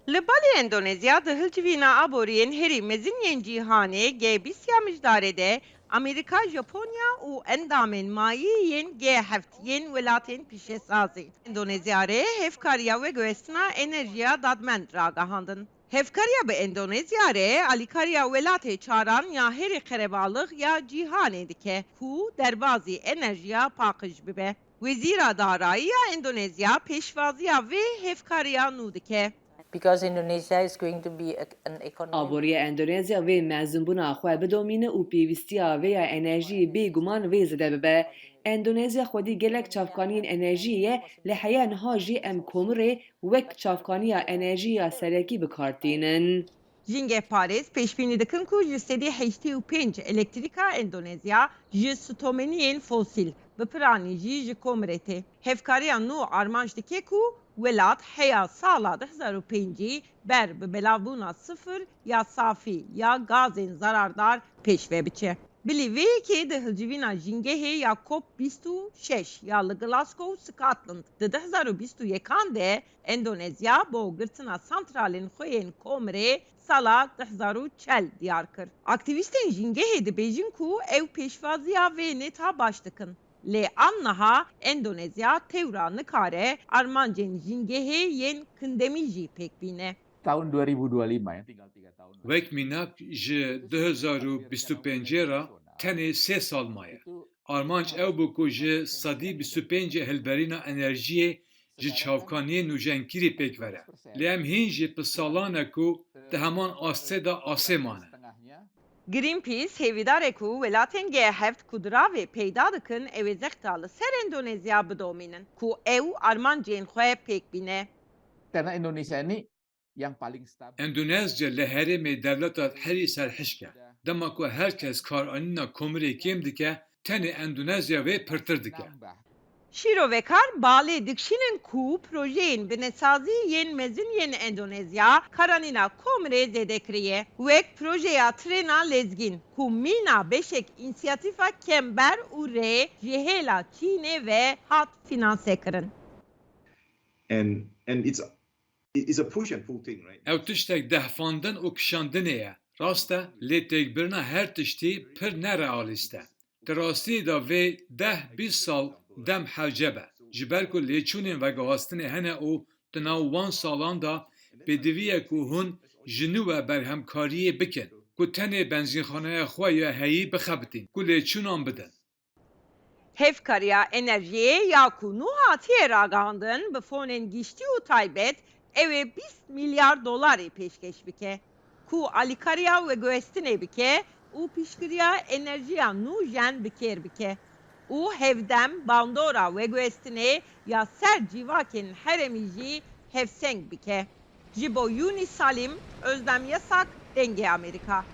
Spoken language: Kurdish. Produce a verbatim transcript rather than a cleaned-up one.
Li balê Endonezya di hilcivîna aboriyên herî mezin yên cîhanê G bîst ya mijdarê de Amerîka, Japonya û endamên mayî yên G heft yên welatên pîşesazî Endonezya re hevkariya veguhestina enerjiya dadmend ragihandin. Hevkariya bi Endonezya re alîkariya welatê çaran ya herî qerebalix ya cîhanê dike ku derbazî enerjiya paqij bibe. Wezîra Darayî ya Endonezya pêşwaziya vê hevkariya nû dike. Because Indonesia is going to be a, an economy. Aboriya Endonezya vê mezinbûna xwe bidomîne û pêwîstiya vê ya enerjiyê bêguman vê zêde bibe. Endonezya xwedî gelek çavkaniyên enerjiyê ye, lê heya niha jî em komirê wek çavkaniya enerjiyê ya serekî bi kar tînin. Jîngehparêz pêşbînî dikin ku ji sedî heştê û pênc elektrîka Endonezya ji stomeniyên fosîl, bi piranî jî ji komirê tê. Hevkariya nû armanc dike ku welat heya sala du hezar û pêncî ber bi belavbûna sifir ya safî ya gazên zarardar pêş ve biçe. Bilî vê yekê di hilcivîna jîngehê ya COP bîst û şeş ya li Glasgow, Scotland di du hezar û bîst û yekan de Endonezya bo girtina santralên xwe yên komirê sala du hezar û çel diyar kir. Aktîvîstên jîngehê dibêjin ku ew pêşwaziya vê nêta baş dikin. Lê an niha Endonezya tewra nikare armancên jîngehê yên kindemî jî pêk bîne. Tahun dua ribu dua lima ya, tinggal tiga tahun. Wek mînak ji du hezar û bîst û pêncê re tenê sê sal maye. Armanc ew bû ku ji sedî bîst û pêncê hilberîna enerjiyê ji çavkaniyên nûjenkirî pêk vere. Lê em hîn jî bi salan e ku di heman astê de asê mane. Greenpeace hêvîdar e ku welatên G heft ku diravê peyda dikin ew ê zexta li ser Endonezya bidomînin ku ew armancên xwe pêk bîne. Karena Indonesia ini yang paling stabil. Endonezya li herêmê dewleta herî serhişk e. Dema ku her kes karanîna komirê kêm dike, tenê Endonezya vê pirtir dike. Şîrovekar balê dikişînin ku projeyên binesazî yên mezin yên Endonezya karanîna komirê zêde kiriye. Wek projeya trêna lezgîn ku mîna beşek însiyatîfa Kember û Rê ji hêla Çînê ve hat fînanse kirin. And and it's it's a push and pull thing, right? Ew tiştek dehfandin û kişandinê ye. Rast e, lê têkbirina her tiştî pir nerealîst e. Di rastiyê de vê deh bîst sal dem hewce be. Ji ber ku lêçûnên veguhastinê hene û di nav wan salan de pêdivî ye ku hûn ji nû ve berhemkariyê bikin, ku tenê benzînxaneya xwe ya heyî bixebitîn, ku lêçûnan bidin. Hevkariya enerjiyê ya ku nû hatiye ragihandin bi fonên giştî û taybet ew ê bîst milyar dolarî pêşkêş bike ku alîkariya veguhestinê bike û piştgiriya enerjiya nûjen bi kêr bike û hevdem bandora veguhestinê ya ser civakên herêmî jî hevseng bike. Ji bo Yunîs Salîm, Özlem Yasak, Dengê Amerîka.